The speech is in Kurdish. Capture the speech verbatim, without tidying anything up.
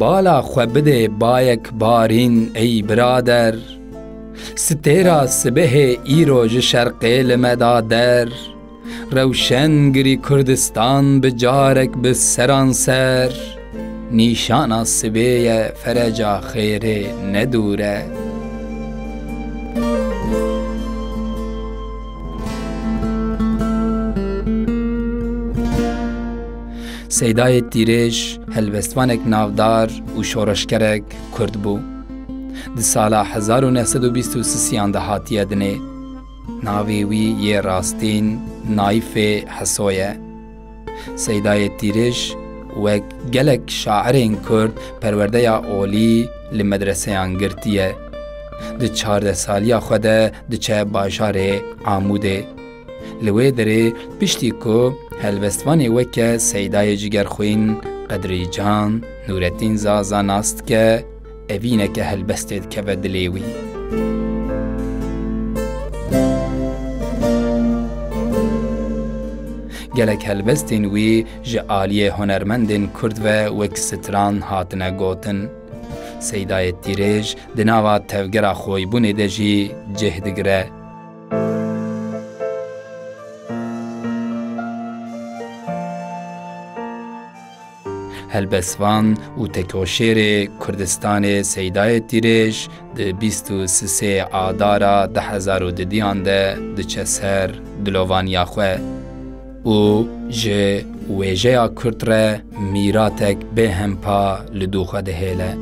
Bala xwe bidê bayek barîn ey birader. Sitêra sibehê îro ji şerqê li me da der. Rewşen girî Kurdistan bi carek bi seran ser. Nîşana sibê ye fereca xêrê ne dûr e. Seydayê Tîrêj helbestvanek navdar û şoreşgerek Kurd bû. Di sala hezar û neh sed û bîst û sisiyan de hatiye dinê. Navê wî yê rastîn Naîfê Heso ye. Seydayê Tîrêj wek gelek şairên Kurd perwerdeya olî li medreseyan girtiye. Di çardeh saliya xwe de diçe bajarê Amûdê. Li wê derê piştî ku helbestvanê weke Seydayê Cigerxwîn, Qedrî Can, Nûretîn Zaza nas dike, evîneke helbestê dikeve dilê wî. Gelek helbestên wî ji aliyê hunermendên Kurd ve wek stran hatine gotin. Seydayê Tîrêj di nava tevgera xoybûnê de jî cih digire. Helbestvan û tekoşêrê Kurdistanê Seydayê Tîrêj di bîst û sisê Adara du hezar û didiyan de diçe ser dilovaniya xwe û ji wêjeya Kurd re mîratek bêhempa li dû xwe dihêle.